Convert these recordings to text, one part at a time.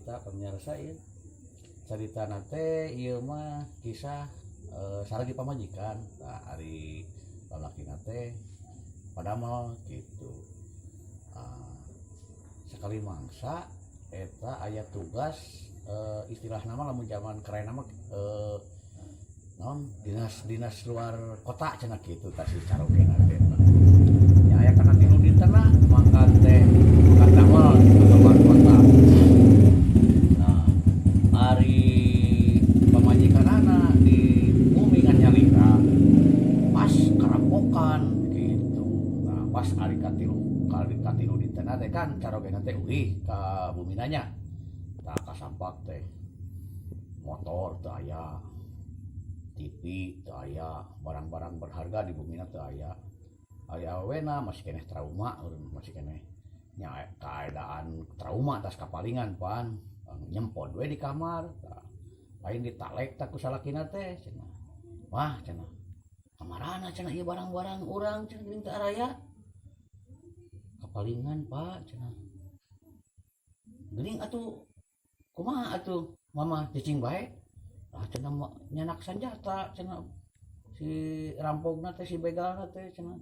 Carita pemirsa ieu. Caritana teh ieu mah kisah saragi pamajikan. Tah ari lalakina teh padamel kitu. Sakali mangsa eta aya tugas istilahna mah lamun jaman keren mah naon dinas dinas luar kota cenah kitu tah si carogena teh. Nya aya kana tilu dintenna mangkat teh mangkat damel ke luar kota. Nah, ari pamajikanana di bumi ngan nyalira pas karampokan gitu. Nah, pas ari katilu kali katilu dintenna teh kan carogena teh uih ka bumina nya. Tah kasampak teh motor teu aya, TV teu aya, barang-barang berharga di bumina teu aya. Ari awewena masih keneh trauma masih keneh nya keadaan trauma atas kapalingan pan nyempod we di kamar tah lain ditalek tah ku salakina teh cenah. Wah cenah kamarana cenah ieu barang-barang urang cenah geuning teu araya. Kapalingan Pak cenah. Geuning atuh kumaha atuh mama cicing bae. Ah cenah nyanak sanjata cenah si rampogna teh si begalna teh cenah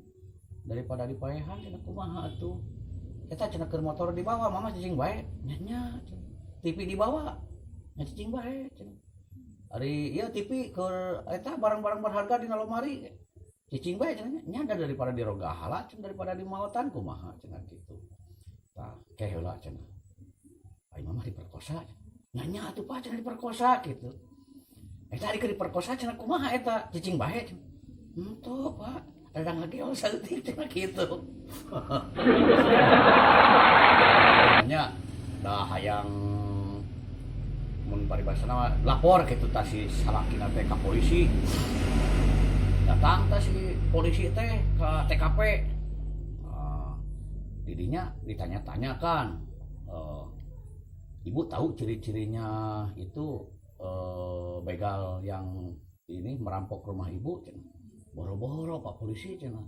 daripada dipaehan cenah kumaha atuh eta cenah keur motor dibawa mama cicing bae nya nya cenah TV dibawa nya cicing bae cenah ari ieu TV keur eta barang-barang berharga dina lomari cicing bae cenah nya da daripada dirogahala cenah daripada dimaotan kumaha cenah kitu tah ke heula cenah ai mama diperkosa nya nya atuh Pak cenah diperkosa kitu eta ari keur diperkosa cenah kumaha eta cicing bae cenah henteu Pak rada ngageol saeutik cenah kitu nya da hayang mun paribasana mah lapor kitu tah si salakina teh ka polisi datang tah si polisi teh ka TKP didinya ditanya-tanya kan ibu tahu ciri-cirinya itu begal yang ini merampok rumah ibu cenah. Boro-boro Pak polisi cenah.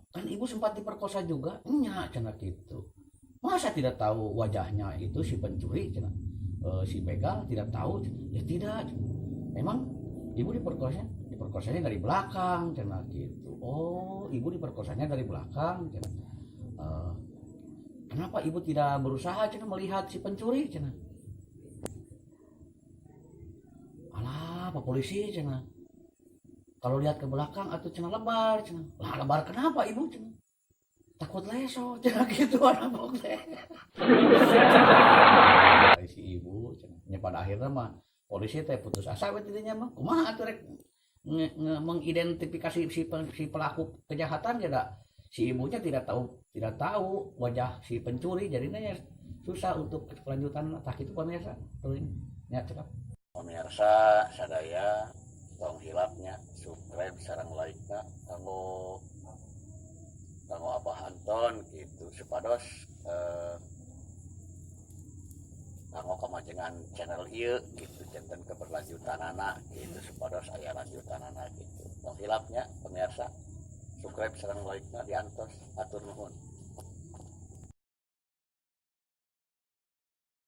Kan ibu sempat diperkosa juga nya cenah gitu. Masa tidak tahu wajahnya itu si pencuri cenah. Si begal tidak tahu cenah. Ya tidak cenah. Memang ibu diperkosa, diperkosanya dari belakang cenah gitu. Oh, ibu diperkosanya dari belakang cenah. Kenapa ibu tidak berusaha cenah melihat si pencuri cenah? Alah, Pak polisi cenah. Kalau lihat ke belakang atau cenah lebar cenah. Lah lebar kenapa ibu cenah? Takut leso cenah gitu rampok teh. Si ibu cenah. Nya pada akhirnya mah polisi teh putus asa we tidinya mah. Kumaha atuh rek mengidentifikasi si pelaku kejahatan ya da si ibunya tidak tahu wajah si pencuri, jadinya ya susah untuk kelanjutan tah kitu pemirsa. Nya cekap. Pemirsa sadaya tong hilapnya subscribe sareng like na kanggo kanggo Abah Anton gitu supados kanggo kamajengan channel ieu gitu janten keberlanjutanana gitu supados aya lanjutanana gitu. Tong hilapnya pemirsa subscribe sareng like na diantos atur.